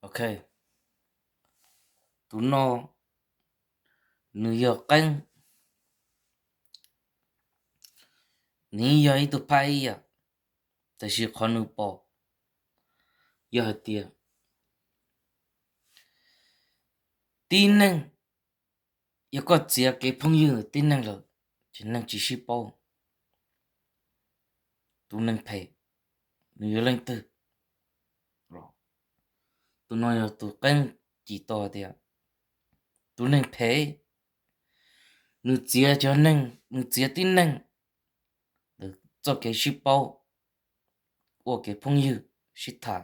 Ok, tus no nws yog Qeeb, nws yog ib tug phaj ib yam, tiam sis qhov nws pom yog hais tias tib neeg, yog koj txiav kev phooj ywg tib neeg lawm, ces neeg tsis sib paub. Tus neeg phem nws yog leej twg? Tus no yog tus Qeeb cim tau hais tias tus neeg phem, nws txiav cov neeg, nws txiav tib neeg ntawm txoj kev sib paub, ua kev phooj ywg sib tham.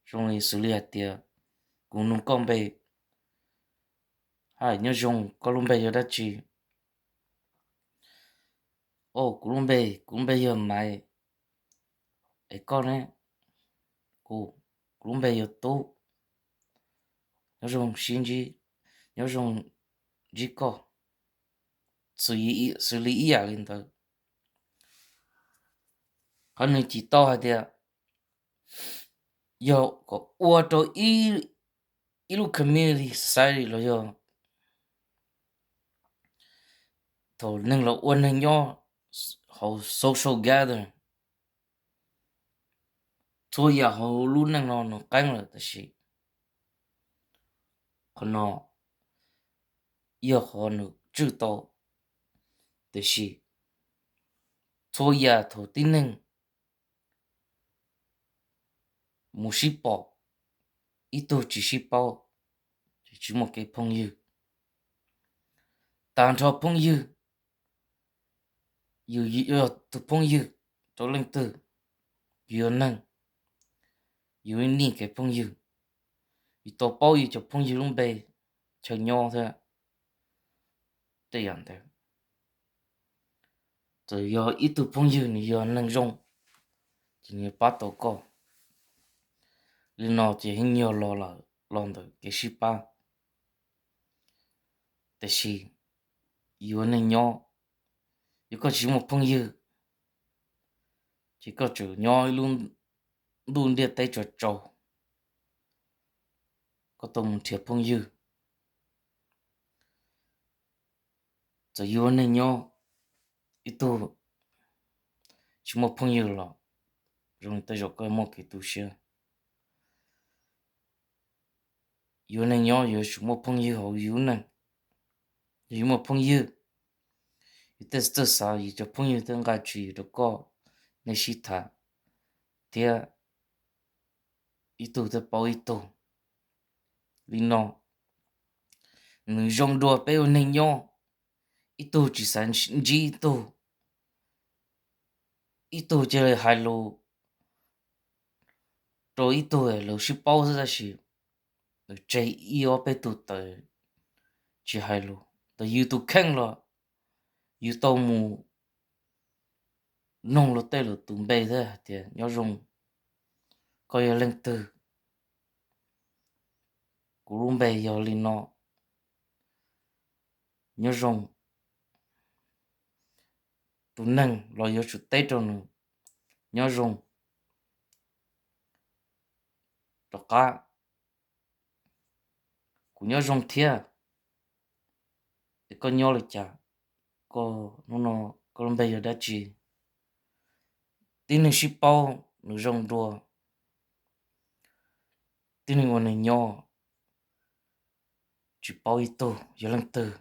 Zoo li xws li hais tias kuv nug koj npe, hais nyob zoo, koj lub npe yog dab tsi? Au, kuv lub npe, kuv lub npe yog Maiv. Es koj ne? Kuv, kuv lub npe yog Tub. Nyob zoo sib ntsib, nyob zoo ntsib koj. Xws li ib yam li ntawd. Qhov nws cim tau hais tias yog kom ua rau ib lub community society los yog thaum neeg los ua neeg nyob hauv social gathering, txhua yam hauv lub neej no nws qeeb lawm, tab sis qhov no yog qhov nws tswj tau. Tiam sis txhua yam thaum tib neeg mus sib pom, ib tug tsis sib paub, ces tsis muaj kev phooj ywg. Tag nrho phooj ywg, yus yog tus phooj ywg rau leej twg, yus yog neeg, yus nij kev phooj ywg, yus tau paub yus cov phooj ywg lub npe, chaw nyob thiab tej yam ntawd. Txawm yog ib tug phooj ywg nws yog neeg zoo, ces nws yuav pab tau koj. Li no ces yeej yog los ntawm kev sib pab. Tiam sis yus ua neeg nyob, yog koj tsis muaj phooj ywg, ces koj tseem nyob ib lub ntuj ntiaj teb tsaus tsaus, koj tau mus nrhiav phooj ywg. Txawm yus ua neeg nyob, ib tug tsis muaj phooj ywg los zoo li tej zaum koj muaj kev tu siab. Yus ua neeg nyob yus yuav tsum muaj phooj ywg hauv yus lub neej. Yog yus muaj phooj ywg, yus tej txawj xav, yus cov phooj ywg thiaj nqa tsis rau koj, nej sib tham thiab ib tug thiaj paub ib tug. Li no nws zoo dua peb ua neeg nyob, ib tug tsis xav ntsib ib tug, ib tug cia li hais lus rau ib tug lawv sib paub xwb tab sis nws tseg ib ob peb tug tawm tsis hais lus. Ntawm yus tus kheej los yus tau mus noog luag tej lwm tus npe thiab hais tias nyob zoo, koj yog leej twg? Kuv lub npe yog li no, nyob zoo. Tus neeg los yuav tsum teb rau nws, nyob zoo. Rov qab, kuv nyob zoo thiab. Es koj nyob li cas? Koj hnub no koj lub npe yog dab tsi? Tib neeg sib paub nws zoo dua. Tib neeg ua neeg nyob tsis paub ib tug yog leej twg,